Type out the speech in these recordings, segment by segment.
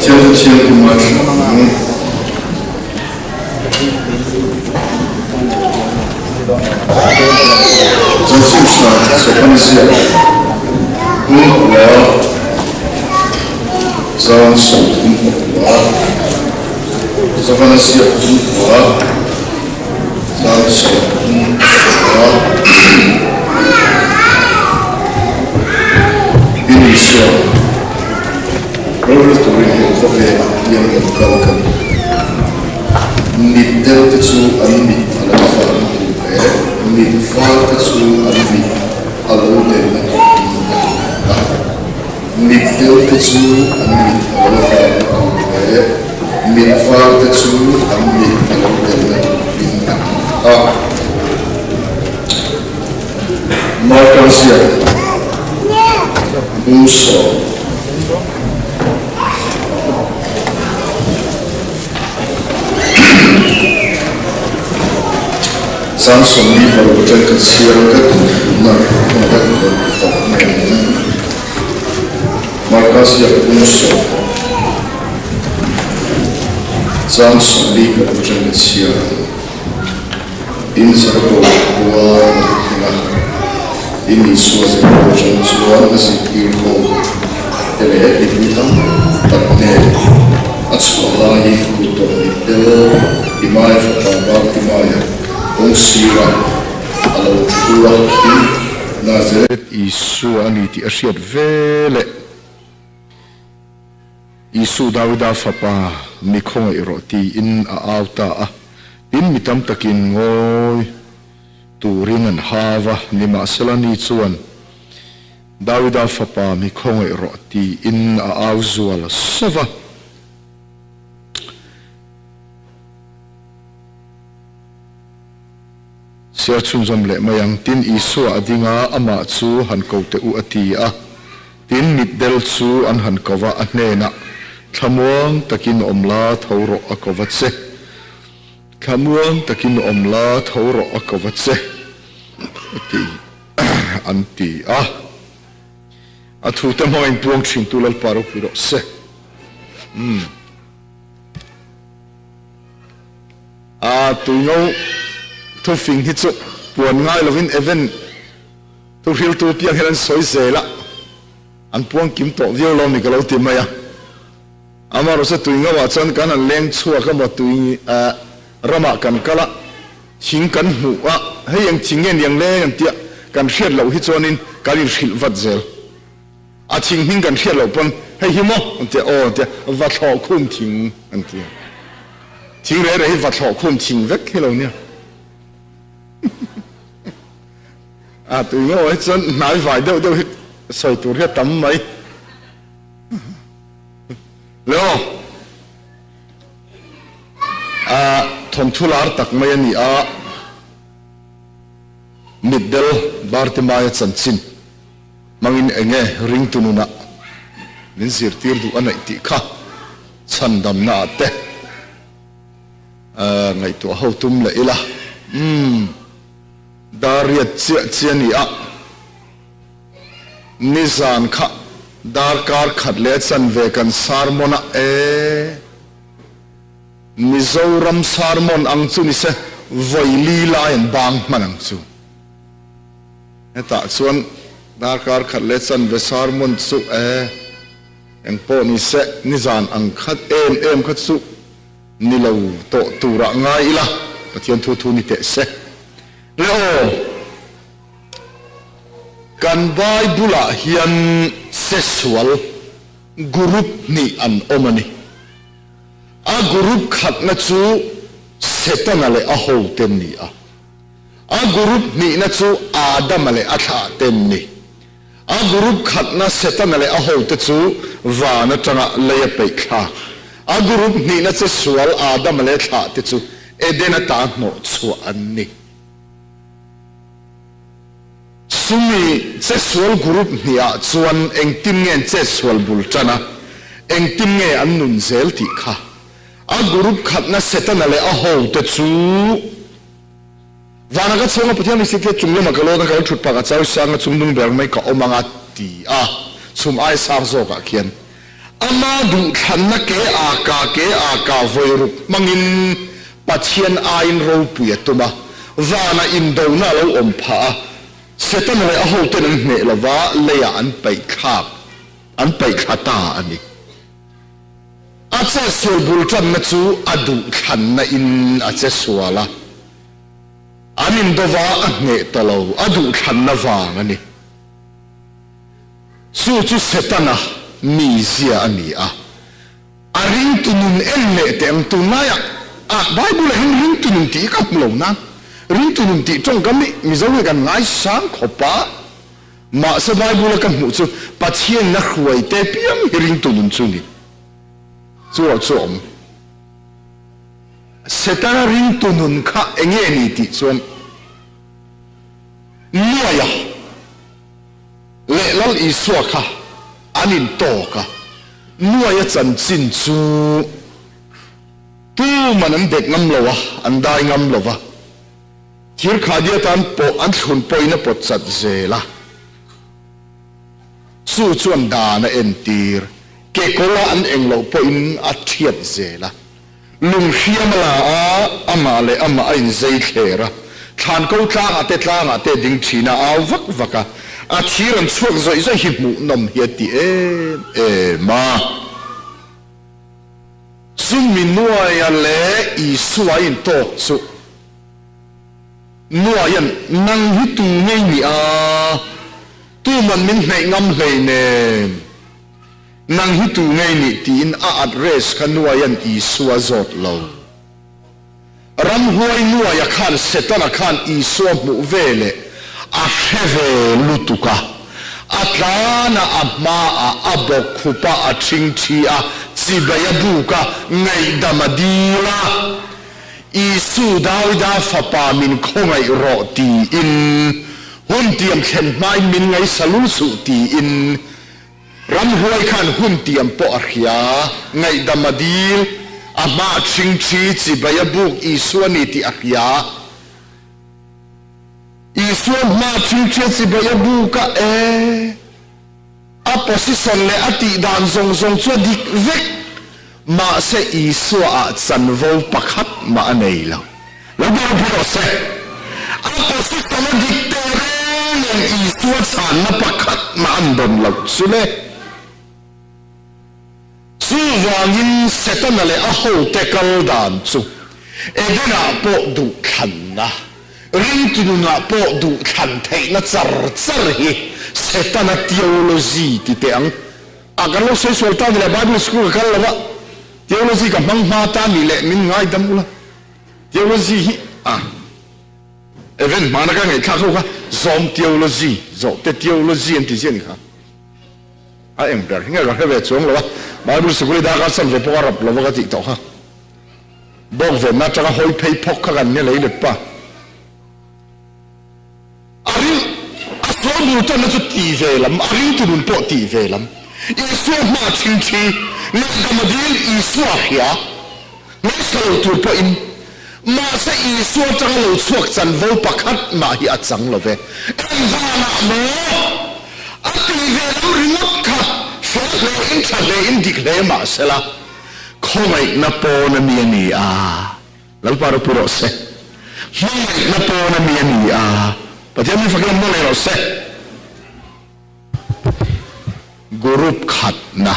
Pathian chu thianghlim a tha ang. Chanchin tha Sopan ziak Bungkua zang 35 Sopan ziak Bungkua zang 35 In Isua Rorel turin he khawvelah hian lo kal ka ni. Mit deuh te chu an mit a lo var na tur leh mit var te chu an mit a lo del na turin a ti a. Mit deuh te chu an mit a lo var na tur leh mit var te chu an mit a lo del na turin a ti a. Marka ziak Bungsaw. Chang 46 atang ka chhiar ka duhna hmun ka rawn tawp mai ang. Marka ziak Bungsaw. Chang 46 atang ka chhiar ang. In Jericho khua an lo thleng a, in Isua Jericho atang chuan a zirtir ho te leh mipui tam tak nen a chhuah laiin kut tawh mit tel Timai fapa Bartimaia kawng sirah a lo thu a, tin, Nazareth Isua a ni tih a hriat veleh. Isu Dawida fapa, mi khawngaih rawh tiin a au ta a. Tin, mi tam takin ngawi turin an hau a, nimahsela ni chuan, Dawida fapa, mi khawngaih rawh tiin a au zual sauh va. Siar chhunzawm leh mai ang. Tin, Isua a ding a, amah chu han ko teh u a ti a. Tin, mitdel chu an han ko va, a hnenah, Thlamuang takin awm la, tho rawh a ko va che. Thlamuang takin awm la, tho rawh a ko va che, a ti, an ti a. A thute hmanga inpuang thintu Lalpa ropui rawh se. Umm. A tuino thufing hi chu puan ngai lovin event thuhriltu piang hian an sawi zel a, an puang kim tawh viau lo ni ka lo ti mai a. Amaherawhchu tuino ah chuan kan han leng chhuak a maw tui ramah kan kal a, thing kan hmuh a, hei eng thing nge niang leng an tia kan hriat loh hi chuanin kan inhrilh vat zel. A thing hming kan hriat loh pawn hei hi maw an tia aw an tia va thlawh khum thing an tia. Thing reh reh hi va thlawh khum thing vek hi lo nia. A tui ngaw hi chuan hnai vai deuh deuh hi sawi tur hi a tam mai. Le aw. A thawnthu lar tak mai a ni a. Mitdel Bartimaia chanchin. Hmangin enge ringtu nunah min zirtir duh a neih tih kha chhandamna ah te ngaihtuah ho tum leh ila. Umm dar riat chiah chiah ni a, nizan kha darkar khat leh a chanve kan sermon a e. Mizoram sermon ang chu nise vawi li lai an bang hman ang chu. Hetah chuan darkar khat leh chanve sermon chu e, engpawh ni se nizan ang khat em em kha chu ni lo tawh turah ngai ila, Pathian thu thu ni teh se. Le aw, kan Bible-ah hian sesual group hnih an awm a ni. A group khatna chu Setana leh a hoten ni a. A group hnihna chu Adama leh a thlahte an ni. A group khatna Setana leh a hote chu van atanga lei a peih thlak. A group hnihna che sual Adama leh thlahte chu Eden ata hnawh chhuah an ni. Chumi che sual group hnihah chuan engtin nge an chetsual bul tan a, engtin nge an nun zel tih kha. A group khatna Setana leh a hote chu Vana ka chhunga Pathian mi sikte chung lama ka lawna ka lo thut pak a chau sanga chung dung ber mai ka awm anga ti a, chhum ai sang zawkah khian. Ama duhthlanna ke a ka ke a ka vawi ruk hmangin Pathian aiin ropui a tum a, vanah indona a lo awm phah a, Setana leh a hoten an hneh lova leiah an paih thlak an paih thla ta a ni. A che sual bul tanna chu a duhthlanna in a che sual a, an indova a hneh ta lo, a duhthlanna vang a ni. Chu chu Setana mizia a ni a, a ringtu nun en leh teh ang. Tunlaiah a Bible-ah hian ringtu nun tih hi ka hmu lo nan, ringtu nun tih tawngkam hi Mizo hi kan ngaisang khawp a, mahse Bible-a ka hmuh chu Pathianin a hruai te piang hi ringtu nun chu ni. Chu erawh chu a awm. Setana ringtu nun kha enge ni tih chuan Nuaia. Leh Lal Isua kha an intawk a, Nuaia chanchin chu tuman an dek ngam lo a, an dai ngam lo va, thir khadi atan pawh an thlun pawhin a pawt chat zel a. Chu chuan dan a entir, kekawla an eng loh pawhin a thiat zel a. Lunghriam a la a, amah leh amah a inzei thler a. Thlan ko tlangah te tlangah te ding thin a, au vak vak a. A thir an chhuak zawih zawih hi hmuhnawm hi a ti em em a. Chumi Nuaia leh Isua a intawk chu Nuaia'n, Nang hi tu ngei ni a? Tuman min hnaih ngam hleinem. Nang hi tu ngei nih tiin a address kha Nuaia'n Isua zawt lo. Ramhuai Nuaia khan Setana khan Isua hmuh ve leh a hre ve lutuk a. A tlan a, a hma a, a bawk khup a, a ṭhingṭhi a, chibai a buk a, ngaihdam a dil a. Isu Dawida fapa min khawngaih rawh tiin, hun tiam thlen hmain min ngaihsa lul suh tiin, Ramhuai khan hun tiam pawh a hria, ngaihdam a dil, a hma ṭhingṭhi chibai a buk Isua ni tih a hria. Isua hma ṭhingṭhia chibai a buk a, e, a position leh a tih dan zawng zawng chu a dik vek. Mahse Isua ah chanvo pakhat mah a nei lo. Lo ber pawh rawh se. A position a dik teh reng nen Isua chhanna pakhat mah an dawn loh chu le. Chuvangin Setana leh a hote kal dan chu Eden-ah pawh duhthlanna, ringtu nunah pawh duhthlan theihna char char hi Setana theology ti teh ang. A kan lo sawi sual ta ni leh Bible school ka kal lo a, theology ka hmang hma ta ni leh min ngaidam ula. Theology hi a event hmana ka ngaihthlak ho kha zawm theology, zawhte theology an ti ziah ni kha. A eng ber hi nge ka hre ve chuang lo a, Bible sikul i darkar chan ve pawh a rap lo va ka tih tawh kha. Bawk venna atanga hawi phei phawk kha kan nia lei let pa. A ring, a sual bul tanna chu ti ve lam, a ringtu nun pawh ti ve lam. Isua hma chhingchhi, ngaihdam a dil Isua hria, ngaihsa lo tur pawhin. Mahse Isua atanga lo chhuak chanvo pakhat mah hi a chang lo ve. Engvanah maw? A ti ve lam ringawt kha fel hle in tha hle in dik hle mahsela, khawngaihna pawn a mi a ni a. Lalpa ropui rawh se. Hmangaihna pawn a mi a ni a, Pathian mi fakin awm leh rawh se. Group khatna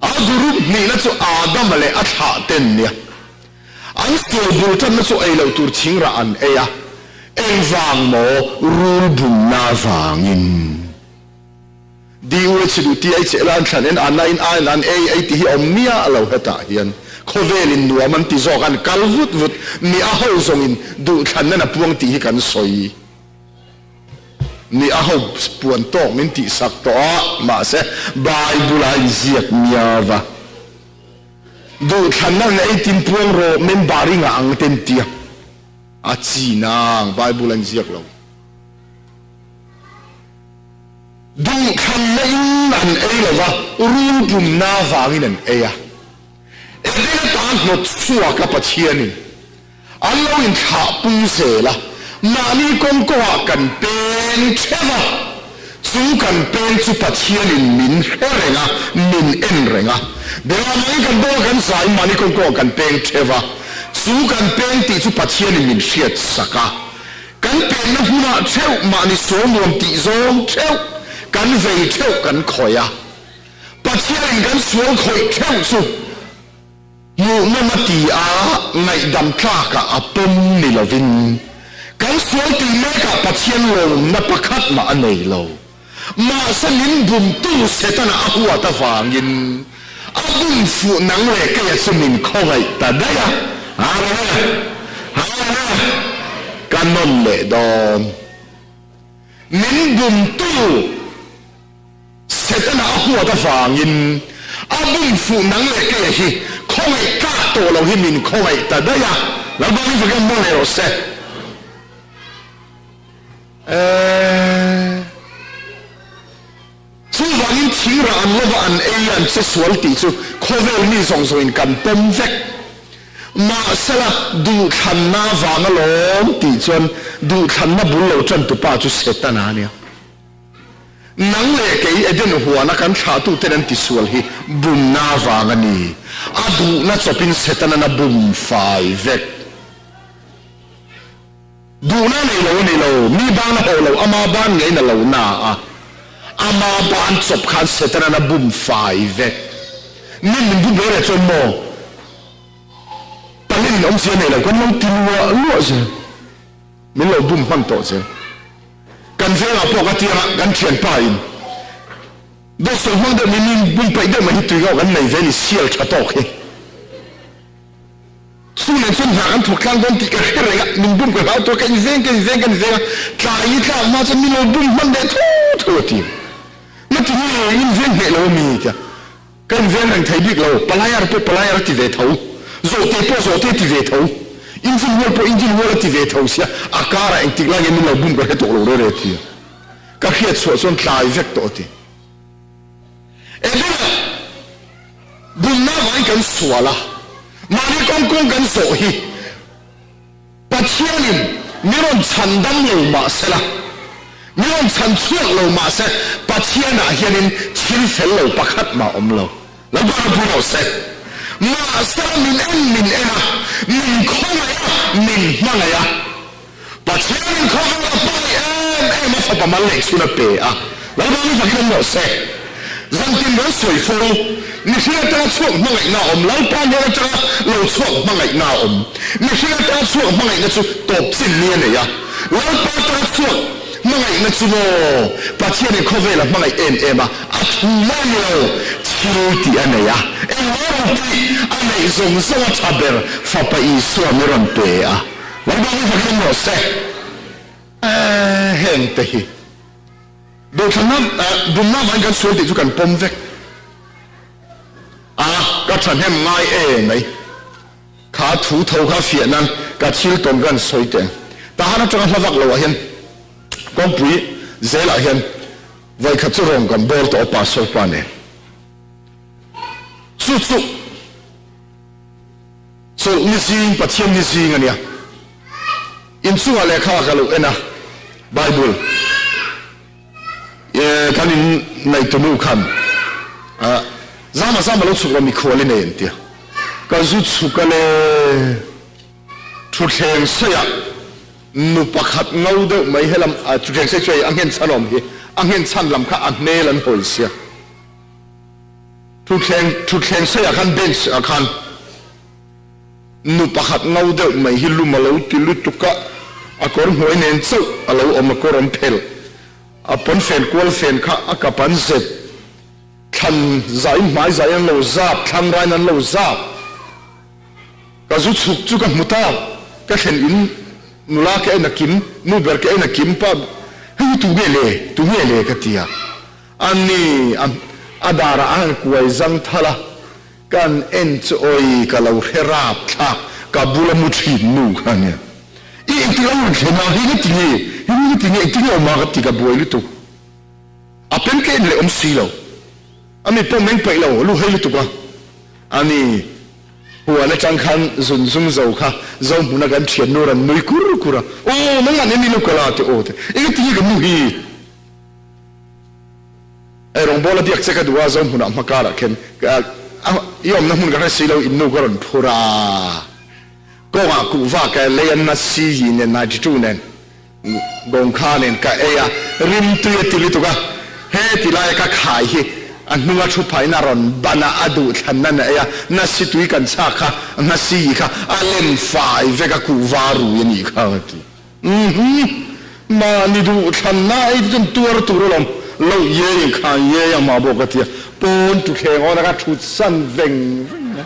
A group hnihna chu Adama leh a thlahten nia. An sual bul tanna chu ei loh tur thingrah an ei a, engvang maw rul bumna vangin. DU a chhi duh ti ai che la an thlan en an in a in an ei ei tih hi awm miah lo hetah hian khawvel in nuam an ti zawk an kal vut vut mi a ho zawng in duh thlan nan a puang tih hi kan sawi mi a ho puan tawk min tih sak tawh a mahse Bible a in ziak miau va duh thlan nan ei tin puang rawh member i ngah ang ten tia a chi nang Bible a in ziak lo. Duhthlanna in an ei lo va, rul pumna vangin an ei a. Eden ata hnawt chhuak a Pathianin an lo inthlah pung zel a, mahni kawng kawngah kan peng theuh a. Chu kan peng chu Pathianin min hre reng a, min en reng a. Beramangin kan bawng a kan zai mahni kawng kawngah kan peng theuh a. Chu kan peng tih chu Pathianin min hriat sak a. Kan penna hmunah theuh mahni sual nuam tih zawng theuh kan vei theuh kan khawih a. Pathianin kan sual khawih theuh chu hmuhnawm a ti a, ngaihdam tlakah a pawm ni lovin kan sual tih mekah Pathian lawmna pakhat mah a nei lo. Mahse min bumtu Setana a huat avangin a bum fuh nang leh keia chu min khawngaih ta daih a. Hallelujah! Hallelujah! Ka nawn leh dawn. Min bumtu Setana a huat avangin a bum fuh nang leh keia hi khawngaih tlak tawh lo hi min khawngaih ta daih a. Lalpa min fakin maw leh rawh se. Eeh. Chuvangin thingrah an lova an ei an che sual tih chu khawvel mi zawng zawngin kan pawm vek. Mahsela duhthlanna avang alawm tih chuan duhthlanna bul lo tantupa chu Setana a nia. Nang leh kei Eden huana kan thlahtuten an tisual hi bumna avang a ni. A duhna chawpin Setana'n a bum fai vek. Duhna a nei lo a ni lo, mi ban a haw lo, ama ban ngeiin a lo na a, ama ban chawp khan Setana'n a bum fai vek. Min min bum reh reh chuan maw Palin awmzia nei lo kan lo ti luah luah zel, min lo bum hman tawh zel. Kan vengah pawh ka tiang a, kan thianpa in dawt sawi hmang deuh min min bum paih deuh mai hi tui ngauh kan nei ve a ni, sial tha tawk hi. Chu nen chuan hna kan thawk tlang dawn tih ka hre reng a, min bum ka hlau tur ka inveng ka inveng ka inveng a, tlai i tlak hma chuan min lo bum hman leh thu thu a ti. Na ti nge inveng hneh lo a mi tia ka inveng reng thei bik lo, palai ar pawh palai ar a ti ve tho, zawhte pawh zawhte a ti ve tho, engine hual pawh engine hual a ti ve tho sia, a karah engtik lai nge min lo bum ka hre tawh lo rere a ti a, ka hriat chhuah chuan tlai vek tawh a ti. Edena Bumna vangin kan sual a, mahni kawng kawng kan zawh hi Pathianin mi rawn chhan dam lo mah sela, mi rawn chhan chhuak lo mah se, Pathianah hianin thil fel lo pakhat mah awm lo. Lalpa ropui rawh se. Mahsela min en min en a, min khawngaih a, min hmangaih a. Pathianin khawvel a hmangaih em em a fapa mal leh chhun a pe a, Lalpa mi fakin awm rawh se. Zantin rawn sawi fo, mihring atanga chhuak hmangaihna a awm, Lalpa hnen atanga lo chhuak hmangaihna a awm. Mihring atanga chhuak hmangaihna chu tawp chin ni a nei a, Lalpa atanga chhuak hmangaihna chu maw Pathianin khawvel a hmangaih em em a, a thu mai ni lo, thil tih a nei a, engmah rawn tih a neih zawng zawng a tha ber Fapa Isua mi rawn pe a. Lalpa hi fakin awm rawh se. Heng te hi duhthlanna bumna avangin kan sual tih chu kan pawm vek a, ka thahnem ngai e mai. Kha thu tho kha fiah nan ka thil tawn kan sawi teh ang. Tahan atanga hla vak loah hian kawngpui zelah hian vawikhat chu rawng kan bawr tawh a pastor pa nen. Chu chu. Chawlh ni zing, Pathian ni zing a nia. Inchungah lehkha ka lo en a, Bible kan in neihtunu khan zama zama lo chhuk rawh mikhual i nei an tia. Ka zu chhuk a le, thutthleng seiah nu pakhat ngo deuh mai helam thutthleng sei chu hei a nghen chhan awm hi, a nghen chhan lam kha a hmel an hawi sia. Thutthleng thutthleng seiah khan bench ah khan nu pakhat ngo deuh mai hi lum a lo ti lutuk a, a kawr hnuai nen chauh a lo awm, a kawr an phelh, a pawn fen kual fen kha a kap an zep, thlan zaiin hmai zaiin an lo zap, thlang rain an lo zap. Ka zu chhuk chu ka hmu ta, ka thlen in nula ka en a kim, nu ber ka en a kim pa, hei hi tu nge le, tu nge le ka ti a. A ni, a darah a han kuai zang thal a, kan en chu awi ka lo hre rap thlak, ka bula mu thin nu kha ania. I engtik a rawn thlen a, hei nga ti nge, hei nga ti nge, engtin nge awm a ka ti ka buai lutuk. A pen ka en leh awm si lo, a mit pawh meng peih lo, lu hei lutuk a. A ni, huan atang khan zun zung zo kha zo hmuna kan thiannu rawn nui kur kur a, aw nangmah nen i lo kal a ti aw te, enga ti nge ka nu hi? Ei rawngbawla biak che ka duh a, zo hmunah hma karah khen i awmna hmun ka hre si lo, in nu ka rawn phur a, kawngah kuhva ka lei a, nasi yi nen 92 nen gawngkha nen ka ei a, rimtui a ti lutuk a, he ti laia ka khai hi a hnunga thu phain a rawn ban a, a duh thlan nan a ei a, nasi tui kan chhak kha, nasi yi kha a lem fai vek a, kuhva rui a nih kha ka ti. Uhmm, mahni duh thlanna ei te chuan tuar tur alawm, loh ye in khan ye ang mah bawk ka tia, pawn thutthleng awn a ka thut san veng veng a.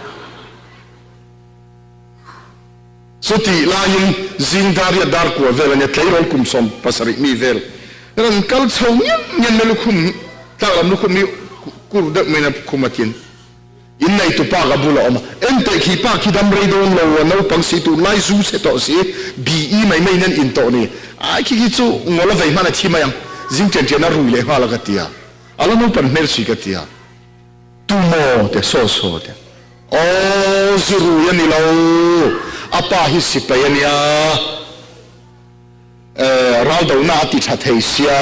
Chutih laiin zing dar riat dar kua vel a nia, tleirawl kum 70 mi vel rawn kal chho ngian ngian mai lukhum tlak lam lukhum hi kur deuh maiin a khum a tin. In neitu pa ka bul a awm a, enteh khi pa khi dam rei dawn lo a, naupang si tunlai zu chhe tawh si, BE mai mai in an in tawh ni, ai khi khi chu ngawl a vei hman a thi mai ang, zing tian tian a rui leh nghal a ka ti a, a la naupan hmel si ka ti a, tu maw te saw saw te, aw zu rui a ni lo, a pa hi sipai a nia. Raldona a ti tha thei sia,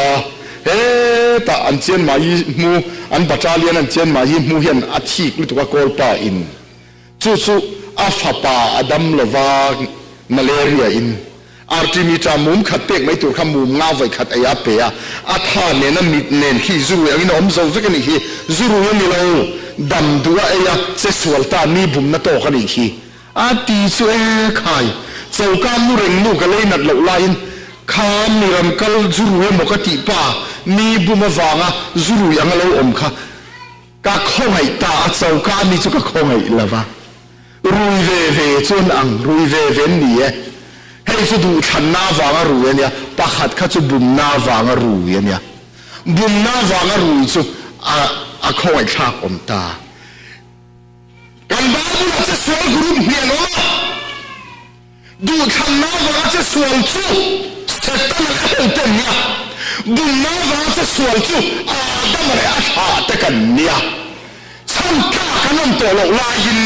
hetah an chian mai hi hmu, an battalion an chian mai hi hmu hian a thik lutuk a kawlpa in. Chu chu a fapa a dam lova malaria in artemeter mum khat pek mai tur kha mum nga vawi khat ei a pe a, a tha nen a mit nen khi zurui angin a awm zo vek a nih hi, zurui a ni lo, dam duh a ei a, che sual ta ni bumna tawk a nih khi. A ti chu e khai, choka mu reng nu ka lei nat loh laiin kha mi ram kal zu rui emaw ka tih pa mi bum avanga zu rui anga lo awm kha ka khawngaih ta a, choka ami chu ka khawngaih lo va, rui ve ve chuan ang rui ve ve an ni e, hei chu duhthlanna avanga rui a nia, pakhat kha chu bumna avanga rui a nia, bumna avanga rui chu a a khawngaihthlak awm ta. Kan Bible-ah che sual group hnih an awm a, duhthlanna avanga che sual chu Setana leh a hote an nia, bumna avanga che sual chu Adama leh a thlahte kan nia. Chhan tlak an awm tawh loh laiin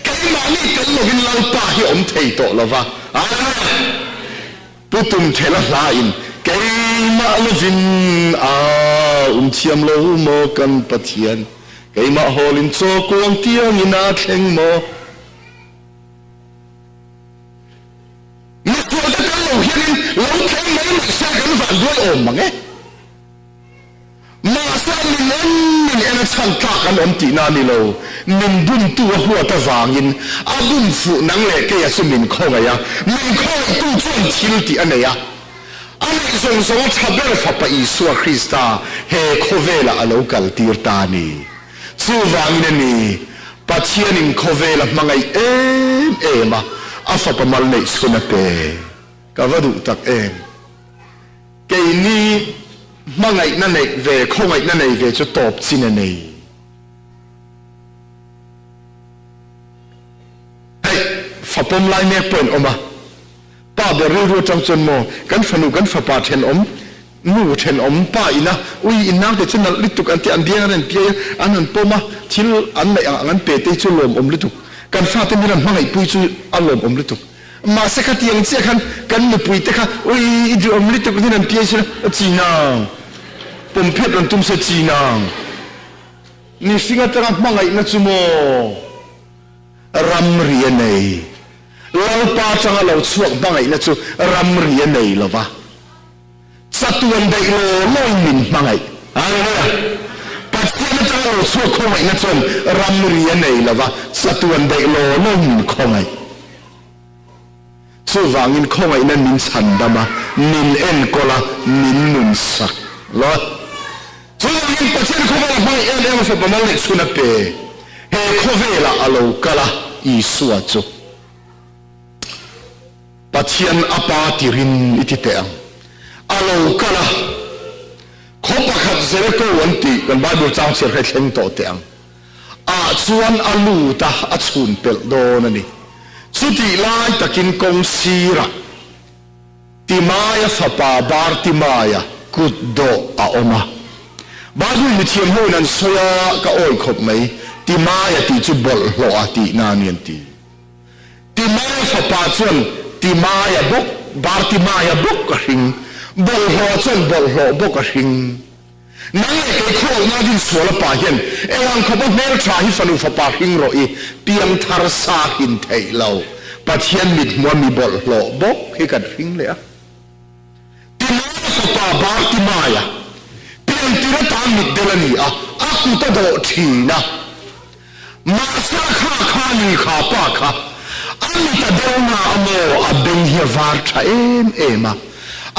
keimahni tel lovin Lalpa hi awm thei tawh lo va. Hallelujah! Pu Tumthela hlain keimah lovin a um thiam lo maw kan Pathian? Keimah hawlin chaw kuang tiangin a thleng maw? Misualte tel lo hianin lo thleng mai mai se kan van duai awm mang e. Mahse min en min en a chhan tlak an awm tihna a ni lo. Min bumtu a huat avangin a bum fuh nang leh keia chu min khawngaih a, min khawngaihtu chuan thil tih a nei a. A neih zawng zawng a tha ber Fapa Isua Krista he khawvelah a lo kal tir ta a ni. Chuvangin a ni, Pathianin khawvel a hmangaih em em a, a Fapa mal neih chhun a pe. Ka va duh tak em! Keini hmangaihna neih ve, khawngaihna nei ve chu tawp chin a nei. Hei, fapawm lai mek pawh in awm a. Pa ber rilru atang chuan maw kan fanu kan fapa thenawm nu thenawm pa ina ui in naute chu nalh lutuk an tia an biang an han piai a an han pawm a thil an neih ang ang an pe te hi chu lawmawm lutuk kan fate min rawn hmangaihpui chu a lawmawm lutuk mahse khatiang chiah khan kan nupui te kha ui i duhawm lutuk min han piai sela a chi nang pawm phet rawn tum se chi nang mihring atanga hmangaihna chu maw ramri a nei. Lalpa atanga lo chhuak hmangaihna chu ramri a nei lo va, chatuan daih law lawin min hmangaih. Hallelujah! Pathian atanga lo chhuak khawngaihna chuan ramri a nei lo va, chatuan daih law lawin min khawngaih. Chuvangin khawngaihna min chhandam a, min enkawl a, min nunsak lo a. Chuvangin Pathian khawvela hmangaih em em a fapa mal leh chhun a pe. He khawvelah a lo kal a, Isua chu Pathian a Pa tirin i ti teh ang. A lo kal a, khaw pakhat Jeriko an tih kan Bible chang chhiar kha i thleng tawh teh ang. Ah chuan a lut a, a chhun pelh dawn a ni. Chutih lai takin kawng sirah. Timaia fapa Bartimaia kut dawh a awm a. Bible mithiam hoin an sawi a, ka awi khawp mai, Timaia tih chu bawlhhlawh a tihna a ni an ti. Timaia fapa chuan Timaia bawk, Bartimaia bawk a hring, bawlhhlawh chuan bawlhhlawh bawk a hring. Nang leh kei khualna din sual a pa hian eng ang khawpa hmeltha hi fanu fapa hring rawh i piangthar sa hin theih lo. Pathian mithmua mi bawlhhlawh bawk hi kan hring leh a. Timaia fapa Bartimaia, piantir atan mitdel a ni a, a kut a dawh thin a. Mahse a kha kha a ni kha pa kha, a mit a del na a maw, a beng hi a var tha em em a.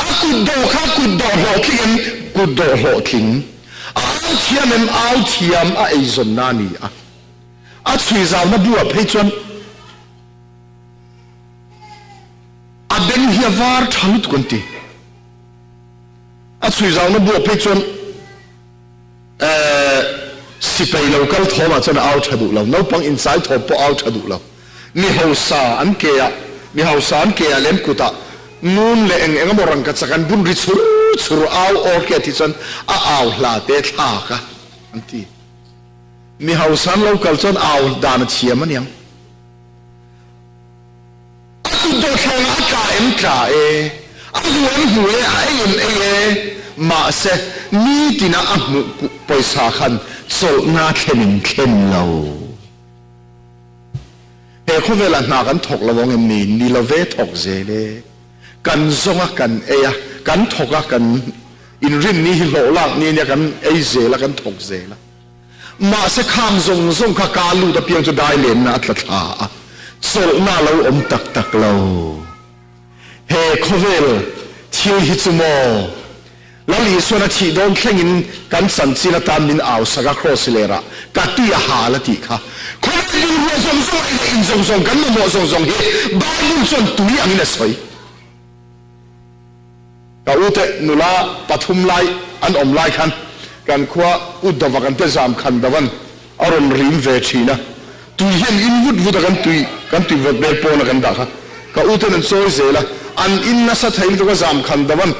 A kut dawh kha kut dawh hlawhtling em, kut dawh hlawhtling. A au thiam em, au thiam a eizawnna a ni a. A chhui zauna buah phei chuan A beng hi a var tha lutuk an ti. A chhui zauna buah phei chuan eh sipai lo kal thawmah chuan a au tha duh lo. Naupang inchai thawm pawh a au tha duh lo. Mi hausa an ke ah, mi hausa an ke ah lem kutah ngun leh eng eng emaw rangkachak an bun ri chur chur au awr ke tih chuan a au hla te thlak a an ti. Mi hausa an lo kal chuan au dan a thiam aniang. A kut dawhthlengah a tla em tla e, a hmu em hmu e, a ei em ei e, mahse nitina a hmuh pawisa khan chawlhna thlenin thlen lo. He khawvelah hna kan thawk lo ang em ni? Ni lo ve thawk zel e. Kan zawng a kan ei a, kan thawk a kan inrinni hi hlawh lak ni ania kan ei zel a kan thawk zel a. Mahse khang zawng zawng kha ka lut apiang chu dai lenna a tla thla a, chawlhna a lo awm tak tak lo. He khawvel thil hi chu maw Lal Isuan a thih dawn thlengin kan chanchin atan min au sak a kraws lerah ka tui a hal a tih kha. Khawvel bungrua zawng zawng leh in zawng zawng kan mamawh zawng zawng hi Bible chuan tui angin a sawi. Ka ute nula pathum lai an awm lai khan kan khua Uddhava kan te zam khan davan a rawn rim ve thin a, tui hian in vut vut a kan tui kan tui vawt bel pawn a kan dah kha ka uten an chawi zel a, an in nasa thei lutuk a zam khan davan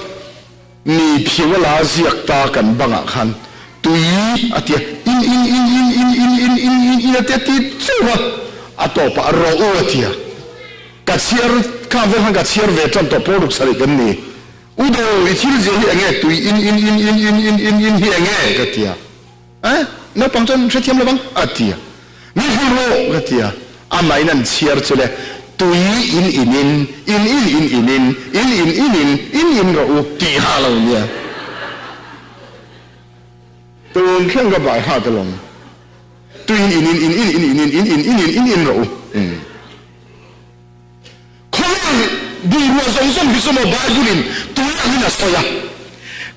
mi phiu a la ziak ta kan bangah khan tui a tia in in in in in in in in in in a tia ti cheuh a, a tawpah rawh u a tia. Ka chhiar kha vel khan ka chhiar ve tan tawh pawl ruk sarih kan ni. U do, i thil zia hi enge tui in in in in in in in in hi enge? ka ti a. Eh, naupang chuan hrethiam lo vang a ti a. Mi hmu rawh ka ti a. Amahin an chhiar chu le, tui in in in in in in in in in in in in in in rawh u tih kha a lo nia. Tun thleng ka bai hat alawm. Tui in in in in in in in in in in in in in rawh u. Khawvel bungrua zawng zawng hi chu maw Bible in tui angin a sawi a,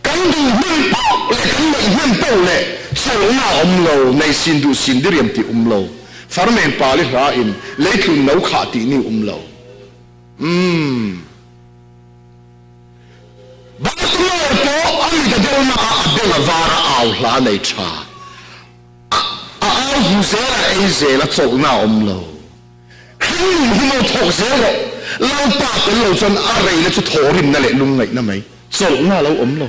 kan duh hnem poh leh kan neih hnem poh leh chawlhna a awm lo, nei sin duh sin diriam tih awm lo, farmen pali hla in leitlun no khah tih ni awm lo. Umm. Bartimaeus pawh a mit a deuhna ah a beng a var a au hla a nei tha. A au hmu zel a, ei zel a, chawlhna a awm lo. Hringnun hi maw thawk zel rawh. Lalpa tel lo chuan a reina chu thawhrimna leh lungngaihna mai. Chawlhna a lo awm lo.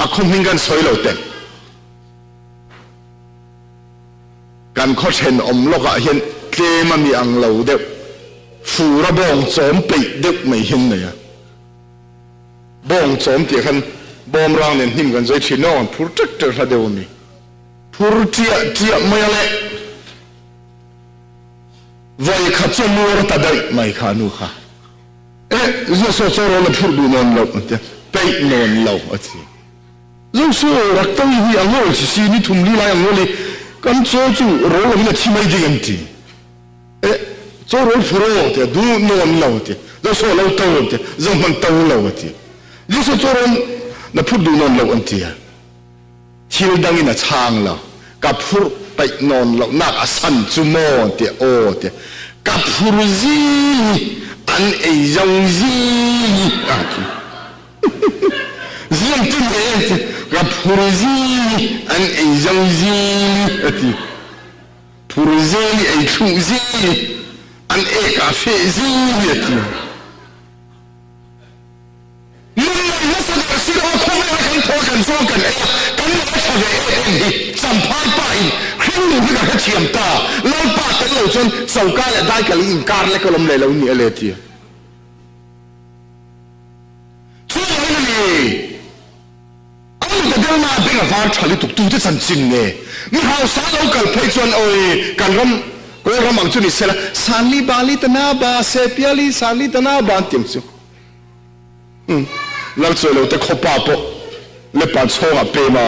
A khaw hming kan sawi lo teh. Kan khaw thenawm lawkah hian tlem a mi ang lo deuh, fur a bawng chawm peih deuh mai hian nei a. Bawng chawm tih khan bawmrang nen hnim kan zai thin aw, an phur ṭek ṭek hla deuh a mi. Phur ṭiah ṭiah mai a leh. Vawi khat chu a nuar ta daih mai kha a nu kha. Eh, Zosaw chaw rawn a phurh duh nawn loh a tia, peih nawn lo a ti. Zosaw rak to hi a ngawl chi si, ni thum li lai a ngawl i, kan chaw chu rawl lovin a thi mai ding an ti. Eh, chaw rawl phur aw a ti a, duh nawn lo a ti. Zosaw lo to an ti a, zo hman to lo a ti. Zosaw chaw rawn na phurh duh nawn loh an ti a. Thil dangin a chhang lo. Ka phurh peih nawn loh nak a san chu maw tiah aw tiah ka phur zing hi an ei zo zing hi a ti. Zing ti mai a ti. Ka phur zing hi an ei zo zing hi a ti. Phur zing hi ei thluh zing hi an ek ah feh zing hi a ti. Nunna hmasa der si lo a khawvela kan thaw kan chuang kan ei a, kan lo a tha ve em em hi Champhai pa in hringnun hi ka hrethiam ta, Lalpa tel lo chuan choka leh daikal hi inkar lek alawm leh lo ni a le tia. Chuvangin a ni. Delma beng a var tha lutuk tute chanchin nge? Mi hausa lo kal phei chuan awi kan ram Kawl ram ang chu ni sela Sanli Bali Tana Ba Se Piali Sanli Tana Ba an ti ang chu. Umm Lalchawi lo te khawpa pawh lepa chhawngah pem a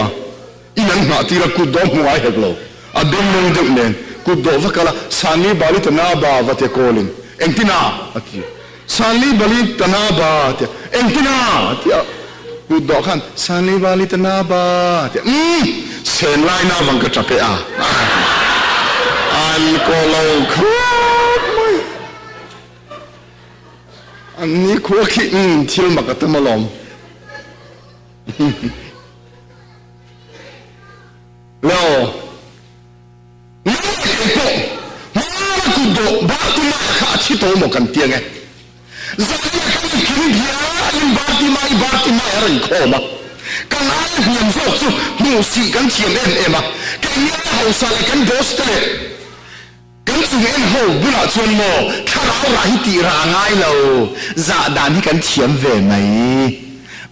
in an nghah tir a kut dawh hmu ngai hek lo a beng mawng deuh nen kut dawh va kal a Sanli Bali Tana Ba va tia kawlin engtin a a ti Sanli Bali Tana Ba a tia engtin a a ti a kut dawh khan Sanli Bali Tana Ba a tia umm sen lai na vang ka tap e a an kaw lo khawp mai. An ni khua khi umm thil mak a tam alawm. Le aw. Nangmah kei pawh hmana kut dawh Bartimai kha a thi tawh maw kan ti ange. Zanah kan inkim bialin Bartimai Bartimai a rawn khawm a. Kan aia hniam zawk chu hmuh sih kan thiam em em a. Keini aia hausa leh kan boss te leh Kan chung en ho bulah chuan maw thlarau rah hi tih rah a ngai lo, zah dan hi kan thiam ve mai.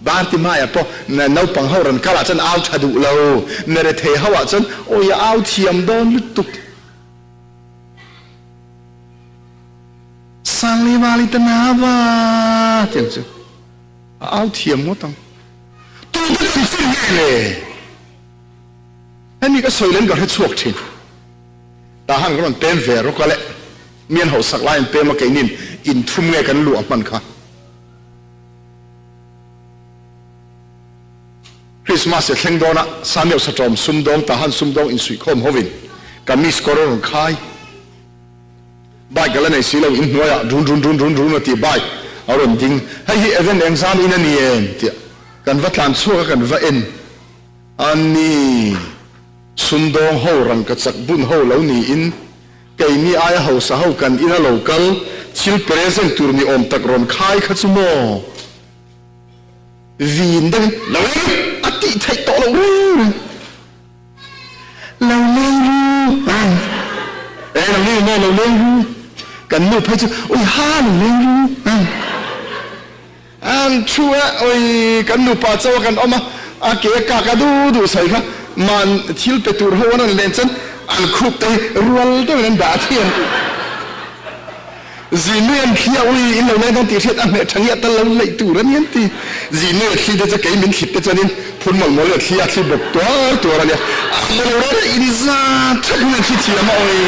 Bartimaia pawh naupang ho rawn kal ah chuan au tha duh lo, Merethei ho ah chuan awi a au thiam dawn lutuk. Sangliwali ta na va tiang chu a au thiam ngawt ang. Tute chanchin nge le? Hemi ka sawi lem ka hre chhuak thin. Tah han ka rawn pem ve rawk a le. Mi an hausak lai an pem a keinin inthum nge kan luah hman kha. Christmas a thleng dawn a, Samuel Satawm sumdawng tah han sumdawng insuihkhawm hovin kamis kawr a rawn khai. Bike a la nei si lo, inhnuaiah run run run run run a ti bike a rawn ding. Hei hi Evan engzam in a ni em? tia kan va tlan chhuak a kan va en a ni. Sumdawng ho rangkachak bun ho lo niin keini aia hausa ho kan ina lo kal thil present tur ni awm tak rawn khai kha chu maw? Vin deuhin lo leng ru a tih theih tawh loh reng reng. Lo leng ru e lo leng maw lo leng ru kan nu phei chu ui ha lo leng ru. An thu a, awi kan nupa chaw a kan awm a, a ke a kak a duh duh sawi kha man thil pe tur ho an rawn len chuan an khup te hi rual deuhin an dah thiam. Zinui an thli a, ui in lo leng dawn tih hriat a hmeh tha ngiah tal lo neih tur a ni an ti. Zinui a thli te chu kei min thlit te chuanin phun mawlh mawlh in a thli a, a thli bawk tuar tuar a nia. A lo rel a inzat thap in an thli thiam a, awi.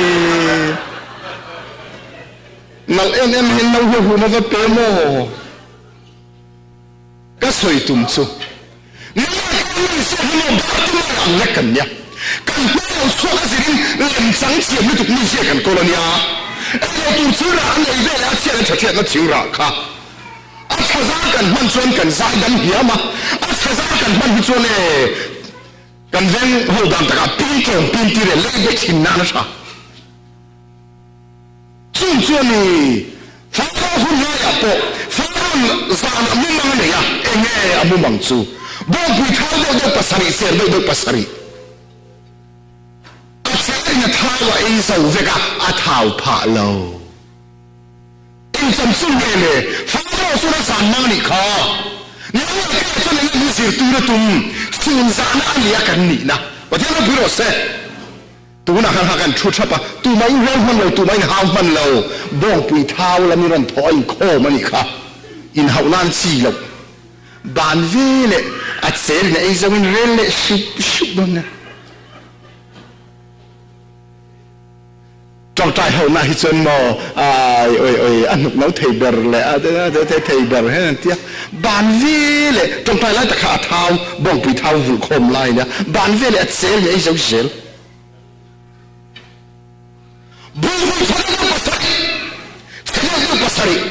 Nalh em em hian no hi hum a va pe maw? Ka sawi tum chu nangmah kan min hriat hi maw Bartimai ang lek kan nia. Kan hmel lo chhuak a zirin lemchang thiam lutuk mi hria kan kawl a nia. Englo tur thil rah a nei ve leh a chhiat a tha hriatna thing rah kha a tha zar kan hman chuan kan zai dam hiam a, a chhe zar kan hman hi chuan e kan veng ho dan takah pin tlawm pin tir e lei be thin nan a tha. Chung chu a ni, Pharaoh hun laiah pawh Pharaoh zanah mumang a nei a, enge a mumang chu? Bawngpui thau deuh deuh pasarih, ser deuh deuh pasarih. A cherin a thau a ei zo vek a, a thau phah lo. Eng cham chu nge le? Pharaoh chuan a zan mang a nih kha. Nangmah keiah chuan enge min zirtir a tum? Chhun zana a nia kan nihna. Pathian ropui rawh se. Tunah khan kha kan thu thap a, tumah in rel hman lo, tumah in hau hman lo, bawngpui thau lam in rawn thawh a inkhawm a nih kha, inhauh nan chi loh ban ve leh a chel in a ei zo in rel leh sup sup dawn nia. Tawngtai ho na hi chuan maw ai oi oi a hnuk no thei ber leh a te thei ber hian an tia, ban ve leh tawngtai lai tak kha a thau bawngpui thau vulh khawm lai nia, ban ve leh a chel in a ei zo zel. Bawngpui thau deuh pasarih, chhe deuh deuh pasarih,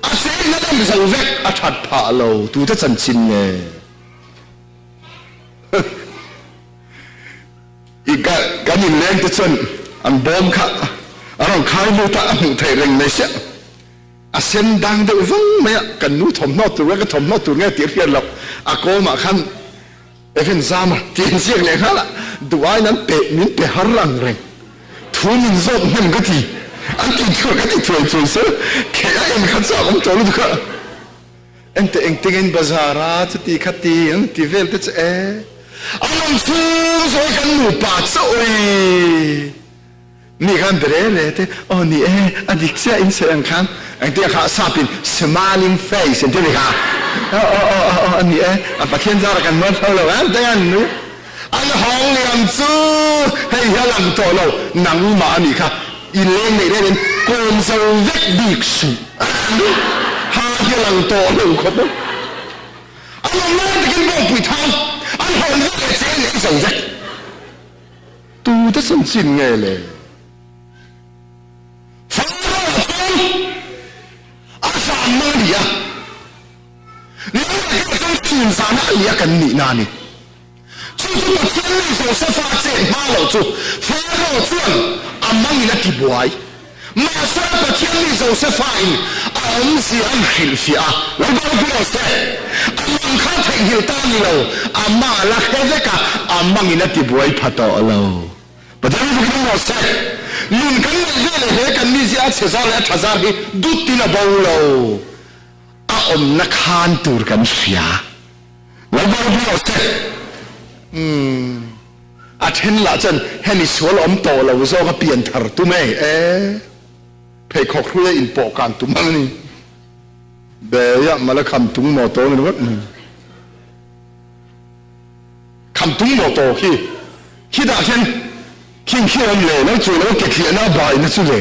a chel in a lem zo vek a that phah lo tute chanchin nge? I ka kan inleng te chuan an bawm kha a rawn khai lut a, a hmuh theih reng mai sia. A sen dang deuh vang mai a, kan nu thawmhnaw tur nge ka thawmhnaw tur nge tih a hriat loh. A kawmah khan Evan Zama tih an ziak leh nghal a, duh aiin an pe min pe har ang reng. Thu min zawt hnem ka ti, an ti thuai ka ti thuai thuai se, kheh a en kha chu a awm tawh lutuk a. Engte engtinge in bazar a, chuti khati an ti vel te chu e. A nun chhung zawng hi kan nupa chauh e. Mi khan be re re te, aw ni e, a dik chiah in sawi ang khan, engtia kha sap in smiling face an ti a ni kha, aw aw aw aw aw a ni e, a Pathian zara kan mual pho lo ang te an nui. An hawng liam chu hei hi a lang tawh lo, nangmah a nih kha, i leng neih reng in kawm zo vek bik suh, ha hi a lang tawh lo khawp ang. An awm lai takin bawngpui thang an hawn vek leh cheng leh zo vek. Tute chanchin nge le? Pharaoh chuan a zan mang a ni a, nangmah erawh chuan chhun zana a nia kan nihna a ni. Chu chu Pathian mi Josefa chet hma loh chu Pharaoh chuan a mangin a tibuai. Mahse Pathian mi Josefa in a awmzia an hrilhfiah a, Lalpa ropui rawh se! A mang kha theihnghilh ta ni lo, a mah la hre vek a, a mangin a tibuai pha tawh lo. Pathian mi fakin awm rawh se! Nun kan neih ve leh he kan mizia a chhe zar leh a tha zar hi dutin a bo lo. A awmna khan tur kan hria. Lalpa ropui rawh se! Umm. A then lah chuan hemi sual awm tawh lo zawk a pian thar tum e, e pheikhawk hrui a inpawh kan tum ang a ni. Beia mala kham tung maw tawh ni ringawt mai. Kham tung maw tawh khi khitah khian khing khi awm le, lo chuai lo a ke thliahna a baina chu le.